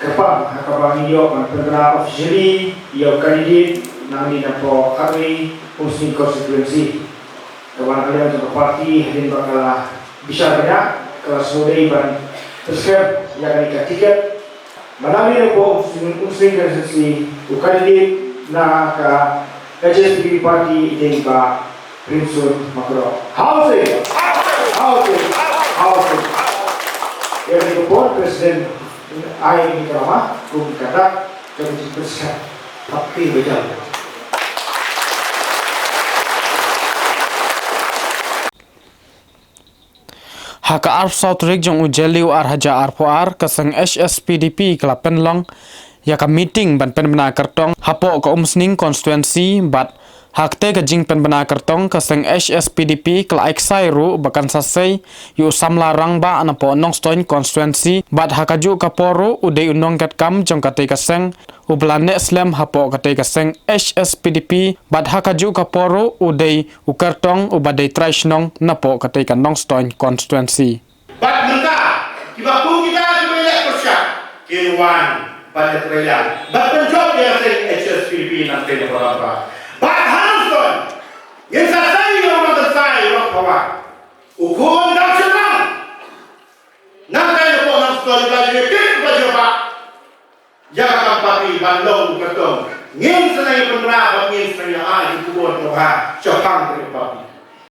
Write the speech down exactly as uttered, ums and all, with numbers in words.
Kyrpang ha kaba ngin ïoh ban pynbna officially ïa u candidate nangne napoh Khatri Umsning constituency. Kaba na ka liang jong ka party hadien ba ka la bishar bniah ka la sngewdei ban pynskhem ïa kane ka ticket. Ba nangne napoh Umsning constituency u candidate na ka H S P D P party i dei i Bah Premsud Makro. Housing! Housing! Housing! Ïa kane ka por President ai ïa kane ka lama kum ka dak ka jingpynskhem. Happy Bajal. Ha ka arphew saw tarik jong u Jylliew ar hajar arphew ar, ka seng H S P D P ka la pynlong ïa ka meeting ban pynbna kyrtong hapoh ka Umsning constituency, bad ha katei ka jingpynbna kyrtong ka seng H S P D P ka la ai ksai ruh ba kan sa sei ïa u samla rangbah napoh Nongstoiñ constituency, bad ha kajuh ka por ruh u dei u nongkitkam jong katei ka seng uba la neh slem hapoh katei ka seng H S P D P, bad ha kajuh ka por ruh u dei u kyrtong uba dei trai shnong napoh katei ka Nongstoiñ constituency. Bad mynta kiba kum kita kiba ïaleh pyrshah kin wan ban ïatreilang ban pynjop ïa ka seng H S P D P na katei ka por. Bad ha Nongstoiñ ngin sa sei ïa u nongkynsai, u nongphawa, u khun dang shynrang. Nangta napoh Nongstoiñ ba ïa kit ba ïa ba ïa ka kam party ban long u kyrtong. Ngin sa nang ïa pynbna bad ngin sa nang ïa ai u khubor kaba shaphang ka party.